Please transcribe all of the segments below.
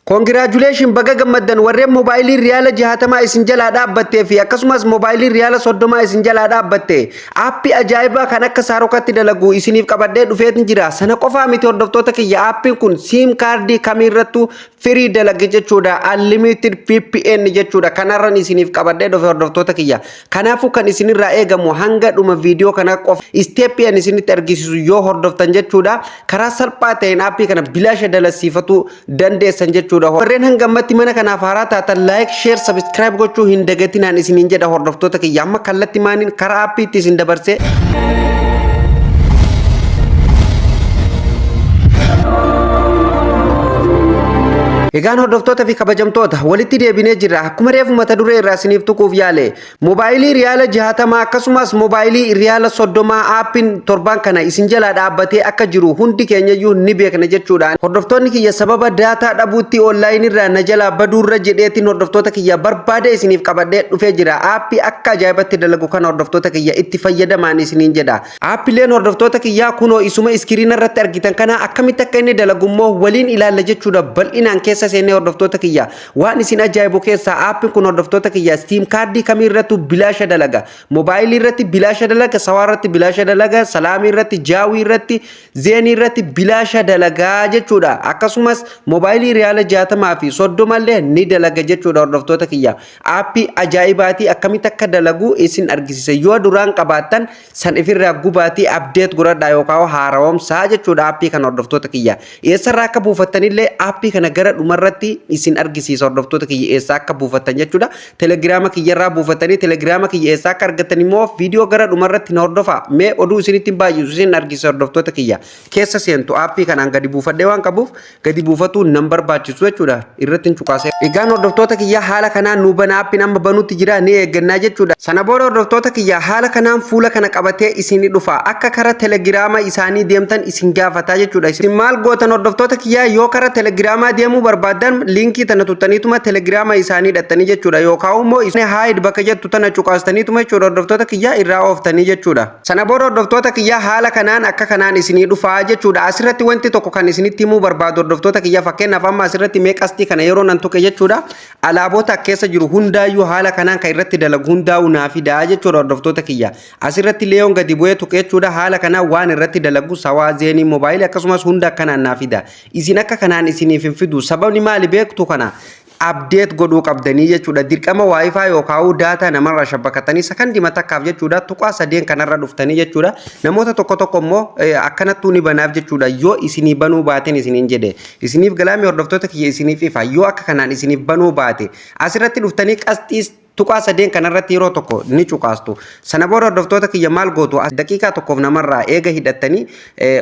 Congratulation, baga gammaddan warreen moobaayilii riyaala 60 isin jalaa dhaabbattee fi akkasumas moobaayilii riyaala 30 isin jalaa dhaabbatte. Aappii ajaa'ibaa kan akka saarokatti dalagu isiniif qabadhee dhufeetin jira. Sana qofaa miti, hordoftoota kiyya, aappiin kun SIM kaardii kamiirrattuu free dalage jechuudha. Unlimited VPN jechuudha. Kanarran isiniif qabadhee dhufe, hordoftoota kiyya. Kanaafuu kan isinirraa eegamu hanga dhuma viidiyoo kana qofa isteeppii ani isinitti argisiisu yoo hordoftan jechuudha. Karaa salphaa ta'een aappii kana bilaasha dalasiifatu dandeessan jechuudha. Warreen hanga ammatti mana kanaaf haaraa taatan, like, share, subscribe gochuu hin dagatinaan isiniin jedha, hordoftoota kiyya. Amma kallatti maaniin karaa aappiitti isin dabarsee. Egaan hordoftoota fi kabajamtoota, walitti deebinee jirra. Akkuma reefu mata duree irraa isiniif tuquuf yaale, moobaayilii riyaala 60 akkasumas moobaayilii riyaala 30 aappiin torban kana isin jalaa dhaabbatee akka jiru hundi keenyayyuu ni beekna jechuudha. Hordoftoonni kiyya, sababa daataa dhabuutti onlaayinii irraa na jalaa baduurra jedheetiin, hordoftoota kiyya, barbaade isiniif qabadhee dhufee jira. Aappii akka ajaa'ibatti dalagu kana, hordoftoota kiyya, itti fayyadamaan isiniin jedha. Aappileen, hordoftoota kiyyaa, kunoo isuma iskiriina irratti argitan kana akkamitti akka inni dalagu immoo waliin ilaalla jechuudha. Bal'inaan keessa seennee, hordoftoota kiyya, waan isin ajaa'ibu keessaa aappiin kun, hordoftoota kiyya, SIM kaardii kamii irrattuu bilaasha dalaga. Moobaayilii irratti bilaasha dalaga, Sawaa irratti bilaasha dalaga, Salaamii irratti, Jaawii irratti, Zeenii irratti bilaasha dalagaa jechuudha. Akkasumas moobaayilii riyaala 60 fi 30 illee ni dalaga jechuudha, hordoftoota kiyya. Aappii ajaa'ibaatii akkamitti akka dalagu isin argisiisa. Yoo duraan qabaattan san ifirraa gubaatii update godhadhaa yookaan haara'oomsaa jechuudha aappii kana, hordoftoota kiyya. Eessarraa akka buufattanillee aappii kana gara dhumarratti isin argisiisa, hordoftoota kiyya, eessaa akka buufattan jechuudha. Telegiraama kiyyarraa buufatanii, telegiraama kiyya eessaa akka argattan immoo viidiyoo gara dhumarratti na hordofaa. Mee oduu isinitti hin baay'isu, isin argisiisa, hordoftoota kiyya. Keessa seentu, aappii kanaan gadi buufadhee waan qabuuf gadi buufatuu nan barbaachisu jechuudha. Irratti hin cuqaasee. Egaan hordoftoota kiyya, haala kanaan nu bana, aappiin amma banuutti jira, ni eeggannaa jechuudha. Sana booda, hordoftoota kiyya, haala kanaan fuula kana qabatee isin dhufa. Akka kara telegiraama isaanii deemtan isin gaafataa jechuudha. Isin maal gootan, hordoftoota kiyya? Yoo kara telegiraamaa deemuu barbaaddan, liinkii tana tuttaniituma telegiraama isaanii hidhattanii jechuudha. Yookaan immoo isin hide bakka jettu tana cuqaastaniituma jechuudha, hordoftoota kiyya, irraa ooftanii jechuudha. Sana booda, hordoftoota kiyya, haala kanaan akka kanaan isinii dhufaa jechuudha. Asirratti wanti tokko kan isinitti himuu barbaadu, hordoftoota kiyya, fakkeenyaaf amma asirratti mee qasxii kana yeroo nan tuqe jechuudha. Alaabota keessa jiru hundaayyuu haala kanaan kan irratti dalagu hundaa'u naa fidaa jechuudha, hordoftoota kiyya. Asirratti leeyoon gadi bu'ee tuqe jechuudha, haala kanaan waan irratti dalagu Sawaa, Zeenii, moobaayilii akkasumas hunda akkanaan naa fida. Isin akka kanaan isiniif hin fidu. Sababni maali beektu? Kana update godhuu qabdanii jechuudha. Dirqama WiFi yookaan daataa namarraa shabbakatanii sakandii takkaaf jechuudha. Tuqaa sadeen kanarra dhuftanii jechuudha. Namoota tokko tokko immoo akkanattuu ni banaaf jechuudha. Yoo isinii banuu baateen isiniin jedhe. Isiniif galaamii, hordoftoota kiyya, isiniif ifa. Yoo akka kanaan isiniif banuu baate, asirratti dhuftanii qasxii tuqaa sadeen kanarratti yeroo tokko ni cuqaastu. Sana booda, hordoftoota kiyya, maal gootu? Daqiiqaa tokkoof namarraa eega hidhattanii,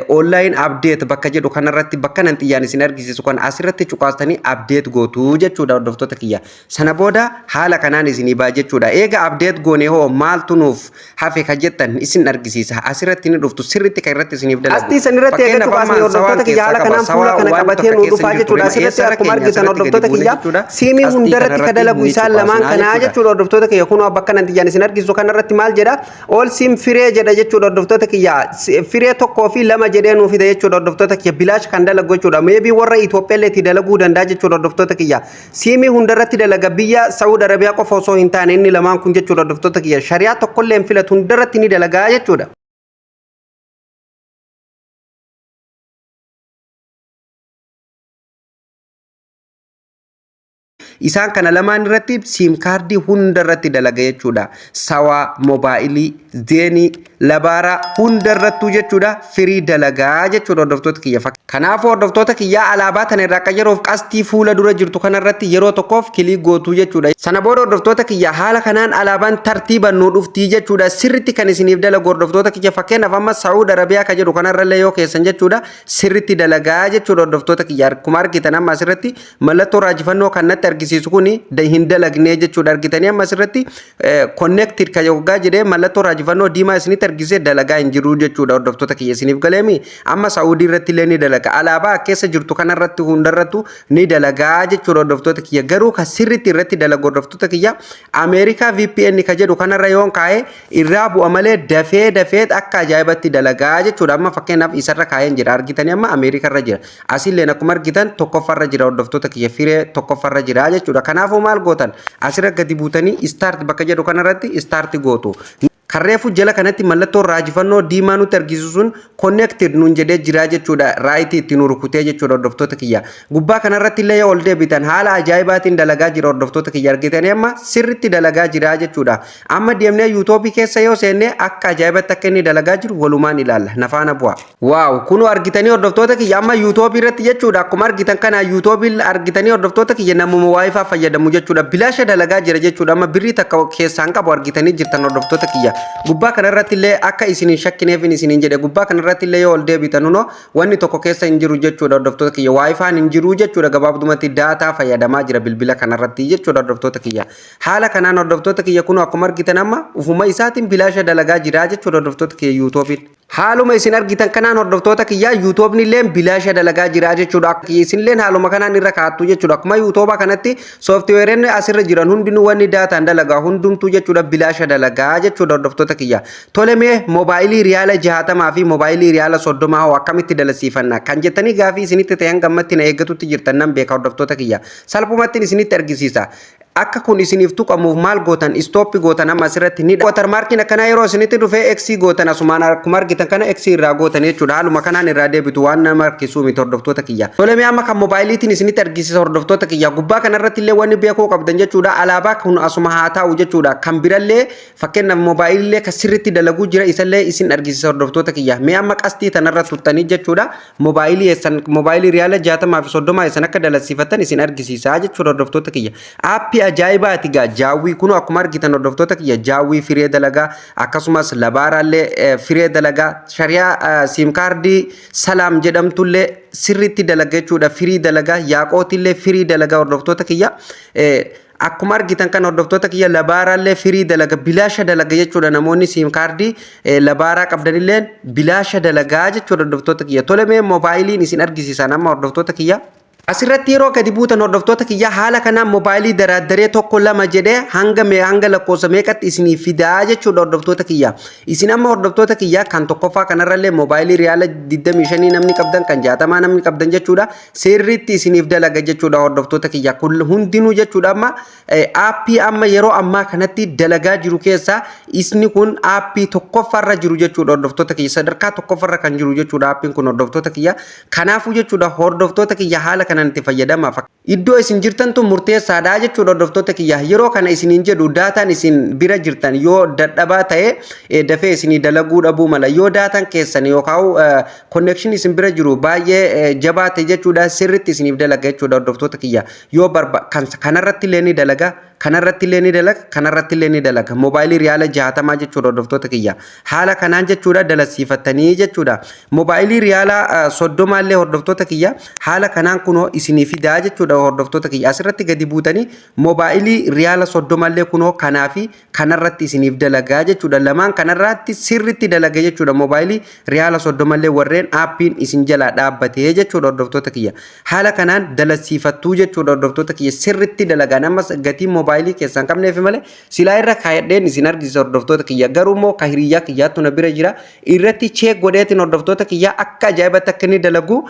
online update bakka jedhu kanarratti, bakka nan xiyyaan isin argisiisu kan asirratti cuqaastanii update gootu jechuudha, hordoftoota kiyya. Sana booda haala kanaan isinii ba'a jechuudha. Eega update goone hoo maaltu nuuf hafe ka jettan isin argisiisa. Asirratti ni dhuftu, sirriitti kan irratti isiniif dalagu. Asxii san irratti eega cuqaasne, hordoftoota kiyya, haala kanaan fuula kana qabatee nu dhufaa jechuudha. Asirratti akkuma argitan, hordoftoota kiyya, siimii hundarratti ka dalagu isaan lamaan kanaa jechuudha, hordoftoota kiyya. Kunoo bakka nan xiyyaan isin argisu kanarratti maal jedha? All SIM free jedha jechuudha, hordoftoota kiyya. Free tokkoo fi lama jedhee nuu fida jechuudha, hordoftoota kiyya. Bilaash kan dalagu jechuudha. Maybe warra Itoophiyaa illee itti dalaguu danda'a jechuudha, hordoftoota kiyya. Siimii hundarratti dalaga, biyya Saawud Arabiyaa qofa osoo hin taane inni lamaan kun jechuudha, hordoftoota kiyya. Shari'aa tokkollee hin filatu, hundarratti ni dalagaa jechuudha. Isaan kana lamaan irratti SIM kaardii hunda irratti dalaga jechuudha. Sawaa, moobaayilii, Zeenii, Labaaraa hunda irrattuu jechuudha free dalagaa jechuudha, hordoftoota kiyya. Kanaafuu, hordoftoota kiyyaa, alaabaa tana irraa qayyaruuf qastii fuula dura jirtu kanarratti yeroo tokkoof click gootuu jechuudha. Sana booda, hordoftoota kiyya, haala kanaan alaabaan tartiiban nuu dhuftii jechuudha. Sirritti kan isiniif dalagu, hordoftoota kiyya, fakkeenyaaf amma Saawud Arabiyaa ka jedhu kanarrallee yoo keessan jechuudha, sirritti dalagaa jechuudha, hordoftoota kiyya. Akkuma argitan amma asirratti mallattoo raajifannoo kan natti argisiisu argisiisu kun hin dalagne jechuudha. Argitanii, amma asirratti connected kan yoggaa jedhee mallattoo raajifannoo diimaa isinitti argisee dalagaa hin jiru jechuudha, hordoftoota kiyya. Isiniif galeemi? Amma Saa'udii irratti illee ni dalaga. Alaabaa keessa jirtu kanarratti hundarrattu ni dalagaa jechuudha, hordoftoota kiyya. Garuu kan sirriitti irratti dalagu, hordoftoota kiyya, Ameerikaa VPN ka jedhu kanarra yoon kaa'e irraa bu'a malee dafee dafee akka ajaa'ibatti dalagaa jechuudha. Amma fakkeenyaaf isarra kaa'een jira. Argitanii, amma Ameerikarra jira. Asilleen akkuma argitan tokkoffarra jira, hordoftoota kiyya, firee tokkoffarra jira jechuudha. Kanaafuu maal gootan? Asirra gadi buutanii start bakka jedhu kanarratti start gootu. Karreefu jala kanatti mallattoo raajifannoo diimaa nutti argisiisu sun connected nuun jedhee jira jechuudha. Right itti nu rukutee jechuudha, hordoftoota kiyya. Gubbaa kanarratti illee yoo ol deebitan haala ajaa'ibaatiin dalagaa jira, hordoftoota kiyya. Argitanii, amma sirritti dalagaa jira jechuudha. Amma deemnee YouTubeii keessa yoo seenne akka ajaa'ibatti akka inni dalagaa jiru walumaan ilaalla. Nafaana bu'a. Wow, kunoo argitanii, hordoftoota kiyya, amma YouTubeii irratti jechuudha. Akkuma argitan kana YouTubeii argitanii, hordoftoota kiyya, namuma WiFi fayyadamu jechuudha. Bilaasha dalagaa jira jechuudha. Amma birrii takka keessaan qabu argitanii jirtan, hordoftoota kiyya. Gubbaa kanarratti illee akka isin hin shakkineef isiniin jedhe. Gubbaa kanarratti illee yoo ol deebitan hunoo wanni tokko keessa hin jiru jechuudha, hordoftoota kiyya. WiFiin hin jiru jechuudha. Gabaabdumatti data fayyadamaa jira bilbila kanarratti jechuudha, hordoftoota kiyya. Haala kanaan, hordoftoota kiyya, kun akkuma argitan amma ufuma isaatiin bilaasha dalagaa jira jechuudha, hordoftoota kiyya, YouTubeiin. Haaluma isin argitan kanaan, hordoftoota kiyya, YouTubeni illee bilaasha dalagaa jira jechuudha. Isinillee haaluma kanaan irra kaa'attu jechuudha. Akkuma YouTubea kanatti softwareonni asirra jiran hundinuu wanni dataan dalagaa hundumtuu jechuudha bilaasha dalagaa jechuudha, hordoftoota kiyya. Tole, mee moobaayilii riyaala 60 fi moobaayilii riyaala 30 hoo akkamitti dalasiifanna kan jettanii gaafii isinitti ta'e hanga ammatti na eeggatutti jirtan nan beeka, hordoftoota kiyya. Salphumatti isinitti argisiisa. Akka kun isiniif tuqamuuf maal gootan? Stop gootan. Amma asirratti ni watermarkiin akkanaa yeroo isinitti dhufee X gootan. Asumaan akkuma argitan kana X irraa gootan jechuudha. Haaluma kanaan irraa deebitu, waan nama harkisuu miti, hordoftoota kiyya. Tole, mee amma kan moobaayiliitiin isinitti argisiisa, hordoftoota kiyya. Gubbaa kanarratti illee wanni beekuu qabdan jechuudha, alaabaa kun asuma haa taa'u jechuudha. Kan birallee, fakkeenyaaf moobaayilillee kan sirriitti dalaguu jira, isallee isin argisiisa, hordoftoota kiyya. Mee amma qastii tanarra tuttanii jechuudha, moobaayilii eessan moobaayilii riyaala 60 fi 30 eessan akka dalasiifatan isin argisiisa jechuudha, hordoftoota kiyya. Aappii ajaa'ibaati gaa Jawwy kun. Akkuma argitan, hordoftoota kiyya, Jawwy free dalagaa, akkasumas Labaaraallee free dalagaa, shariyaa SIM cardii Salaam jedhamtullee sirriitti dalaga jechuudha, free dalagaa, Yaaqootillee free dalagaa, hordoftoota kiyya. Akkuma argitan kan, hordoftoota kiyya, Labaaraallee free dalaga, bilaasha dalaga jechuudha. Namoonni SIM cardii Labaaraa qabdanillee bilaasha dalagaa jechuudha, hordoftoota kiyya. Tole, mee moobaayiliin isin argisiisan amma, hordoftoota kiyya. Asirratti yeroo gadi buutan, hordoftoota kiyya, haala kanaan moobaayilii daraaddaree tokko lama jedhee hanga mee hanga lakkoofsa meeqatti isinii fidaa jechuudha, hordoftoota kiyya. Isin amma, hordoftoota kiyya, kan tokkoffaa kanarrallee moobaayilii riyaala 25 namni qabdan, kan 60 namni qabdan jechuudha. Sirriitti isiniif dalaga jechuudha, hordoftoota kiyya. Kun hundinuu jechuudha amma aappii amma yeroo ammaa kanatti dalagaa jiru keessaa isni kun aappii tokkoffaarra jiru jechuudha, hordoftoota kiyya. Sadarkaa tokkoffaarra kan jiru jechuudha aappiin kun, hordoftoota kiyya. Kanaafuu jechuudha, hordoftoota kiyya, haala kanaan itti fayyadamaa. Iddoo isin jirtantu murteessaadha jechuudha, hordoftoota kiyya. Yeroo kana isiniin jedhu, dataan isin bira jirtan yoo dadhabaa ta'e dafee isinii dalaguu dhabuu mala. Yoo dataan keessan yookaan connection isin bira jiru baay'ee jabaa ta'e jechuudha, sirriitti isiniif dalaga jechuudha, hordoftoota kiyya. Yoo barba kanarratti illee ni dalaga, kanarratti illee ni dalaga, kanarratti illee ni dalaga. Moobaayilii riyaala 60 jechuudha, hordoftoota kiyya. Haala kanaan jechuudha dalasiifattanii jechuudha. Moobaayilii riyaala 30 illee, hordoftoota kiyya, haala kanaan kunoo isinii fidaa jechuudha, hordoftoota kiyya. Asirratti gadi buutanii moobaayilii riyaala 30 illee kunoo kanaa fi kanarratti isiniif dalagaa jechuudha. Lamaan kanarratti sirritti dalaga jechuudha. Moobaayilii riyaala 30 illee warreen aappiin isin jalaa dhaabbatee jechuudha, hordoftoota kiyya. Haala kanaan dalasiifattuu jechuudha, hordoftoota kiyya, sirritti dalagaa. Ammas gatii moobaayilii keessan qabneef malee silaa irra kaayadheen isin argisiisa, hordoftoota kiyya. Garuu immoo ka hiriyyaa kiyyaattu na bira jira. Irratti check godheetiin, hordoftoota kiyya, akka ajaa'ibatti akka inni dalagu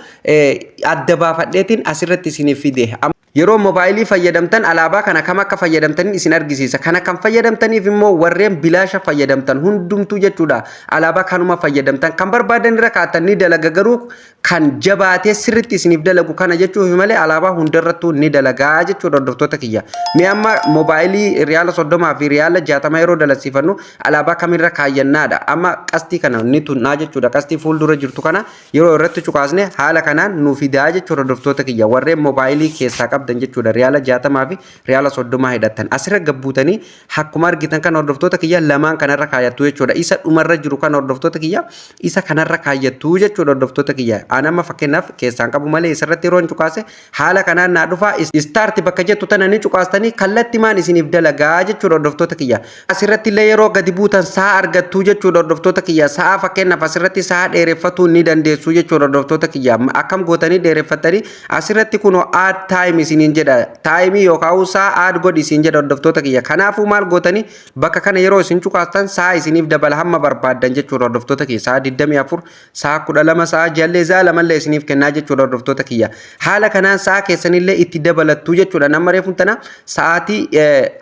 adda baafadheetiin asirratti isiniif fide. Yeroo moobaayilii fayyadamtan alaabaa kana kam akka fayyadamtaniin isin argisiisa. Kana kan fayyadamtaniif immoo warreen bilaasha fayyadamtan hundumtuu jechuudha. Alaabaa kanuma fayyadamtan kan barbaadan irra kaa'atan ni dalaga, garuu kan jabaatee sirriitti isiniif dalagu kana jechuuf malee alaabaa hundarrattuu ni dalagaa jechuudha, hordoftoota kiyya. Mee amma moobaayilii riyaala 30 fi riyaala 60 yeroo dalasiifannu alaabaa kamirra kaayyannaadha. Amma qastii kana ni tunnaa jechuudha. Qastii fuuldura jirtu kana yeroo irratti cuqaasne haala kanaan nu fidaa jechuudha, hordoftoota kiyya. Warreen moobaayilii keessaa qabdan qabdan jechuudha. Riyaala 60 fi riyaala 30 hidhattan. Asirra gabbuutanii akkuma argitan kan, hordoftoota kiyya, lamaan kanarra kaayyattu jechuudha. Isa dhumarra jiru kan, hordoftoota kiyya, isa kanarra kaayyattu jechuudha, hordoftoota kiyya. Ani amma fakkeenyaaf keessaan qabu malee isarratti yeroo cuqaase haala kanaan naa dhufa. Start bakka jettu tana ni cuqaastanii kallattimaan isiniif dalagaa jechuudha, hordoftoota kiyya. Asirratti illee yeroo gadi buutan sa'a argattu jechuudha, hordoftoota kiyya. Sa'a fakkeenyaaf asirratti sa'a dheereffatuu ni dandeessu jechuudha, hordoftoota kiyya. Akkam gootanii dheereffattanii? Asirratti kunoo "add time" isiniin jedha. Timeii yookaan sa'a add godhi isiin jedha, hordoftoota kiyya. Kanaafuu maal gootanii? Bakka kana yeroo isin cuqaastan sa'a isiniif dabala hamma barbaaddan jechuudha, hordoftoota kiyya. Sa'a 24, sa'a 12, sa'a jallee sa'a lamallee isiniif kennaa jechuudha, hordoftoota kiyya. Haala kanaan sa'a keessanillee itti dabalattu jechuudha. Nama reefuun tana sa'aatii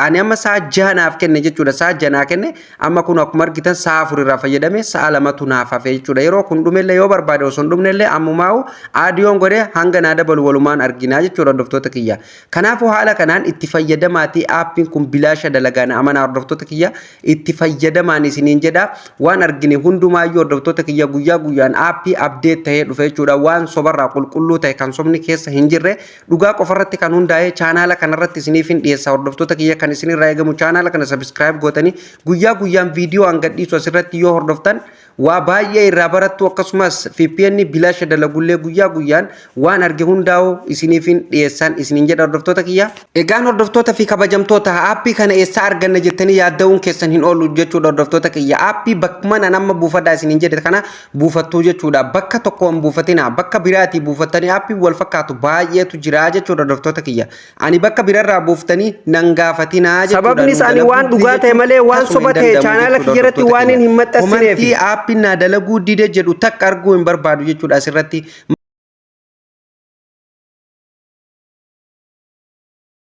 ani amma sa'a 6 naaf kenne jechuudha. Sa'a 6 naa kenne. Amma kun akkuma argitan sa'a 4 irraa fayyadame, sa'a 2tu naaf hafe jechuudha. Yeroo kun dhumellee, yoo barbaade osoo hin dhumnellee, ammumaa'u add yoon godhee hanga naa dabalu walumaan arginaa jechuudha, hordoftoota kiyya. Kanaafuu haala kanaan itti fayyadamaatii aappiin kun bilaasha dalagaa, na amanaa, hordoftoota kiyya, itti fayyadamaan isiniin jedha. Waan argine hundumaayyuu, hordoftoota kiyya, guyyaa guyyaan aappii update ta'ee dhufe jechuudha. Waan sobarraa qulqulluu ta'e, kan sobni keessa hin jirre, dhugaa qofarratti kan hundaa'e chaanaala kanarratti isiniif hin dhiyeessa, hordoftoota kiyya. Kan isinirraa eegamu chaanaala kana subscribe gootanii guyyaa guyyaan viidiyoo an gadhiisu asirratti yoo hordoftan waa baay'ee irraa barattu. Akkasumas VPN bilaasha dalagullee guyyaa guyyaan waan arge hundaa'u isiniif hin dhiyeessan isiniin jedha, hordoftoota kiyya. Egaan hordoftoota fi kabajamtoota, aappii kana eessaa arganna jettanii yaadda'uun keessan hin oolu jechuudha, hordoftoota kiyya. Aappii bakkuma an amma buufadhaa isiniin jedhe kana buufattuu jechuudha. Bakka tokko hin buufatina, bakka biraatii buufattanii aappii wal fakkaatu baay'eetu jira jechuudha, hordoftoota kiyya. Ani bakka birarraa buuftanii nan gaafatinaa jechuudha. Sababni isaanii waan dhugaa ta'e malee waan soba ta'e chaanaala kiyya irratti waan hin maxxansineef. Komantii aappiin naa dalaguu dide jedhu takka arguu hin barbaadu jechuudha asirratti.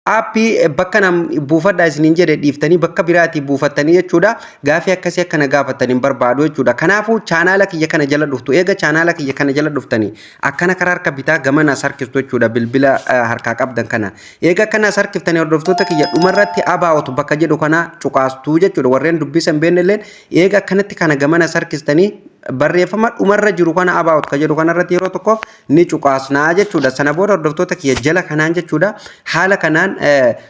Aappii bakka nam buufadhaa isiniin jedhe dhiiftanii bakka biraatii buufattanii jechuudha. Gaafii akkasii akkana gaafatan hin barbaadu jechuudha. Kanaafuu chaanaala kiyya kana jala dhuftu. Eega chaanaala kiyya kana jala dhuftanii akkana karaa harka bitaa gamana as harkistu jechuudha, bilbila harkaa qabdan kana. Eega akkana as harkiftanii, hordoftoota kiyya, dhumarratti "about" bakka jedhu kana cuqaastuu jechuudha. Warreen dubbisa hin beekne illeen eega akkanatti kana gamana as harkistanii barreeffama dhumarra jiru kana, "about" ka jedhu kanarratti yeroo tokkoof ni cuqaasnaa jechuudha. Sana booda, hordoftoota kiyya, jala kanaan jechuudha, haala kanaan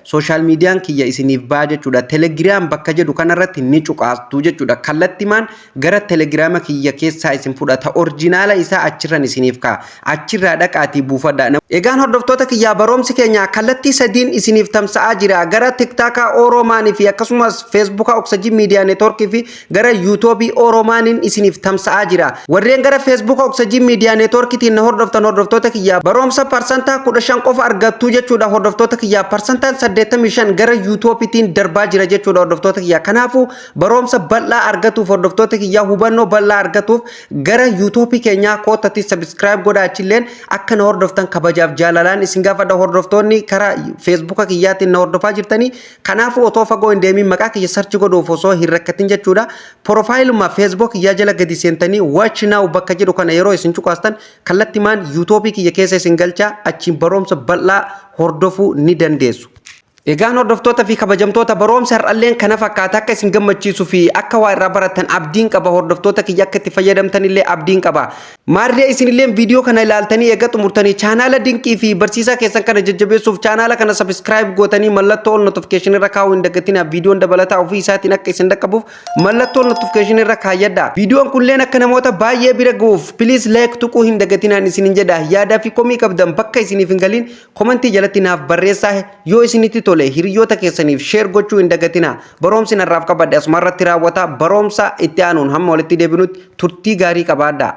social miidiyaan kiyya isiniif ba'a jechuudha. Telegram bakka jedhu kanarratti ni cuqaastu jechuudha. Kallattimaan gara telegiraama kiyya keessaa isin fudhata. Orjinaala isaa achirran isiniif ka'a. Achirraa dhaqaatii buufadha. Egaan hordoftoota kiyyaa, barumsi keenya kallattii sadiin isiniif tamsa'aa jira. Gara TikTokaa Oromaanii fi akkasumas Feesbuukaa Oksajii Miidiyaa Neetworkii fi gara Yuutuubii Oromaaniin isiniif tamsa'aa jira. Warreen gara Feesbuuka Oksajii Miidiyaa Neetworkiitiin na hordoftan, hordoftoota kiyyaa, barumsa 15% qofa argattu jechuudha, hordoftoota kiyyaa. 85% gara Yuutuubiitiin darbaa jira jechuudha, hordoftoota kiyyaa. Kanaafuu barumsa bal'aa argatuuf, hordoftoota kiyyaa, hubannoo bal'aa argatuuf gara Yuutuubii keenyaa koottatti subscribe godhaa, achilleen akka na hordoftan kabajaaf jaalalaan isin gaafadha, hordoftoonni karaa Feesbuuka kiyyaatiin na hordofaa jirtanii. Kanaafuu otoo fagoo hin deemin, maqaa kiyya search godhuuf osoo hin rakkatin jechuudha. Profileuma Facebook kiyyaa jala gadi seentanii "watch now" bakka jedhu kana yeroo isin cuqaastan kallattimaan Yuutuubii kiyya keessa isin galchaa, achiin barumsa bal'aa hordofuu ni dandeessu. Egaan hordoftoota fi kabajamtoota, barumsa har'alleen kana fakkaata. Akka isin gammachiisuu fi akka waa irraa baratan abdiin qaba, hordoftoota kiyya, akka itti fayyadamtan illee abdiin qaba. Maarree isinillee viidiyoo kana ilaaltanii eega xumurtanii chaanaala dinqii fi barsiisaa keessan kana jajjabeessuuf chaanaala kana subscribe gootanii mallattoo ol notification irra kaa'uu hin dagatinaa. Viidiyoon dabalataa ofii isaatiin akka isin dhaqqabuuf mallattoo ol notification irra kaayyadha. Viidiyoon kunneen akka namoota baay'ee bira ga'uuf please like tuquu hin dagatinaan isinin jedha. Yaadaa fi komii qabdan bakka isiniif hin galiin komantii jalatti naaf barreessaa. Yoo isinitti tole hiriyoota keessaniif share gochuu hin dagatinaa. Barumsi narraaf qabadhe asuma irratti raawwata. Barumsa itti aanuun hamma walitti deebinutti turtii gaarii qabaadhaa.